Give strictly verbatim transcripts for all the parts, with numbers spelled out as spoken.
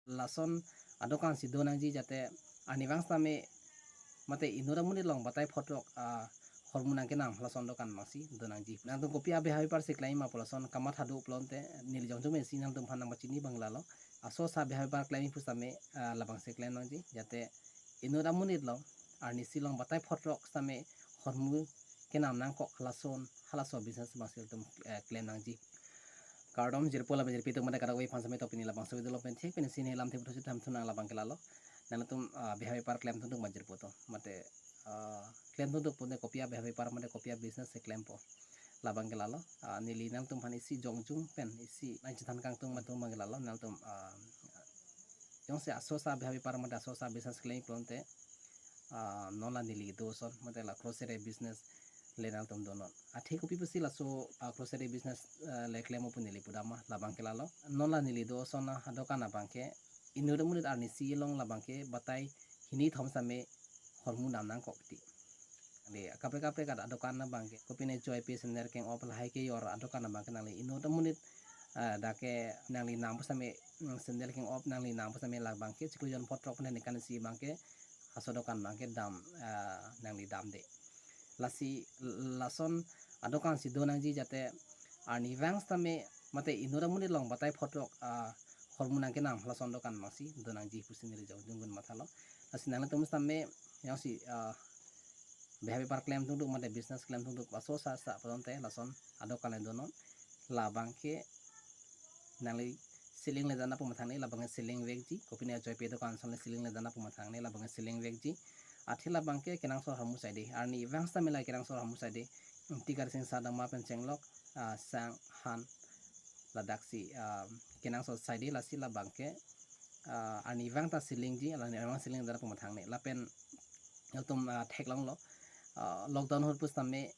Lason adokan si do nangji, jate arnivang sitame mate inut amonit along batai photrok, ah, hormu nangkenam lason adokan abang si do nangji. Nangtum kopi abeha bepar si klem ma pu lason kamatha do pulote neli jongjong pensi nangtumphan nangpachini abang lalo. Aso asa abeha bepar klemji pusitame, ah, labang si klem nangji. Jate inut amonit along, arnisi along batai photrok sitame hormu kenam nangkok halason, halaso business abang si ilitum, eh, klem nangji. Kardom jirpo lapen jirpi atum, mate kadokave aphan sitame to pini labangso video along pen thik pensi neli lam thip thusitame thunang labang ke lalo. Nangtum, ah, beha bepar klemthunthu ma jirpo to. Mate, ah, klemthunthu pute kopi abeha bepar mate kopi abusiness si klempo. Labang ke lalo. Ah, neli nangtumphan isi jongjong pen isi nangchethan kangtung ma atum abang ke lalo. Nangtum, ah, jongsi aso asa beha bepar mate aso asa business klem pulote, ah, non la neli do ason mate la grocery business le nangtum donon. Athe kopi pusi laso, ah, grocery business, ah, le klempo pu neli pudam ma, labang ke lalo. Non la neli do ason adokan abang ke inut amonit arnisi along labang ke batai hini thom sitame hormu dam nangkok ti. Le kaprek kaprek adokan abang ke, kopine joipe sandal keng-op lahai kejor adokan abang ke nangli inut amonit, ah, dak ke nangli nam pusitame, mm, sandal keng-op nangli nam pusitame labang ke chiklo jon photrok pen nekan isi abang ke aso adokan abang ke dam, ah, nangli damde. Lasi lason adokan si do nangji, jate arnivang sitame mate inut amonit along batai photrok, ah, hormu nangkenam lason adokan abang si do nangji pusi neli jongjong pen mathalo. Lasi nangtum sitame jongsi, ah, beha bepar klemthunthu mate business klemthunthu aso asa asa pulote lason adokan le donon. Labang ke nangli ceiling le dana pu mathang ne, labang ke ceiling vekji. Kopine ajoipe adokan ason le ceiling le dana pu mathang ne, labang ke ceiling vekji. Athe labang ke kenangsot ahormu saide. Arnivang sitame la kenangsot ahormu saide. Ingti Karsing Sadama pen chenglok, ah, sang han ladaksi, ah, kenangsot saide, lasi labang ke, ah, arnivang ta ceiling ji, arnivang ceiling dana pu mathang ne. Lapen ilitum, ah, theklonglo, ah, lockdown ahut pusitame,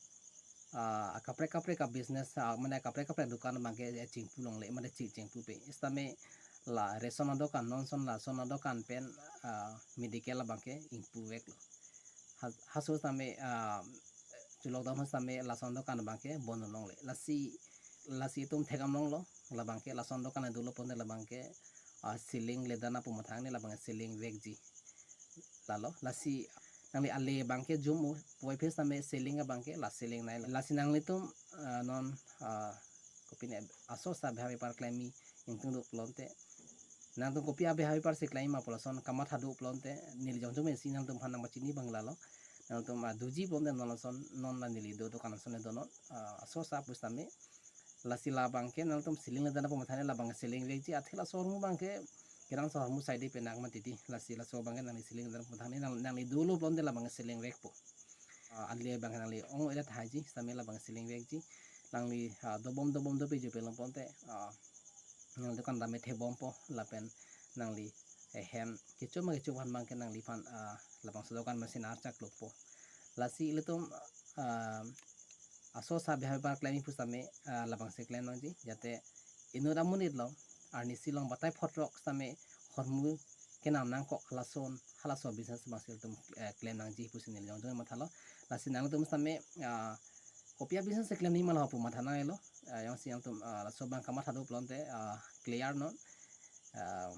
ah, kaprek kaprek abusiness, ah, mane kaprek kaprek adokan abang ke, eh, chingpu longle, mane ching chingpupe. Sitame la ration adokan, non son lason adokan pen, ah, medical abang ke ingpu veklo. Ha-, halaso sitame, ah, chu lockdown ahut sitame lason adokan abang ke bon longle. Lasi, lasi itum thekdam longlo, labang ke lason adokan le dolo pute labang ke, ah, ceiling le dana pu mathang ne, labang ke ceiling vekji. Lalo, lasi nangli ale abang ke jum-o, puvoiphit sitame ceiling abang ke la ceiling nai. Lasi nanglitum, ah, non, ah, kopine aso asa beha bepar klemji ingtung do pulote, nangtum kopi abeha bepar si klem ma pu lason kamatha do pulote neli jongjong pensi nangtumphan nangpachini abang lalo. Nangtum, ah, doji pulote non lason, non la neli do adokan ason le donon, ah, aso asa pusitame. Lasi labang ke nangtum ceiling le dana pu mathang ne, labang ke ceiling vekji. Athe laso ahormu abang ke kenangsot ahormu saide pen nang mati di. Lasi laso abang ke nangli ceiling le dana pu mathang ne, nang, nangli dolo pulote labang ke ceiling vekpo. Ah, ale abang ke nangli ong ira thaiji sitame labang ke ceiling vekji. Nangli, ah, dobom dobom dope jupe long pulote, ah, nangli adokan dam-e thebompo lapen nangli, eh, hem kecho ma kecho aphan abang ke nangliphan, ah, labangso adokan machine archak lokpo. Lasi ilitum, ah, aso asa beha bepar klemji pusitame, ah, labang si klem nangji, jate inut amonit along, arnisi along batai photrok sitame hormu kenam nangkok halason, halaso business abang si ilitum, eh, klem nangji pusi neli jongjong mathalo. Lasi nangtum sitame, ah, kopi abusiness si klemji ma laho pu matha nanglo. Ah, jongsi nangtum, ah, laso abang kamatha do pulote, ah, clear non. Ah,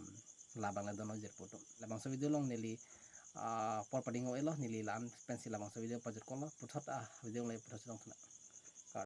labang le donon jirpo atum. Labangso video along neli, ah, apor pading-o-elo, neli la-an pensi labangso video pajut kolo, puthot, ah, video le puthot chetong thunang.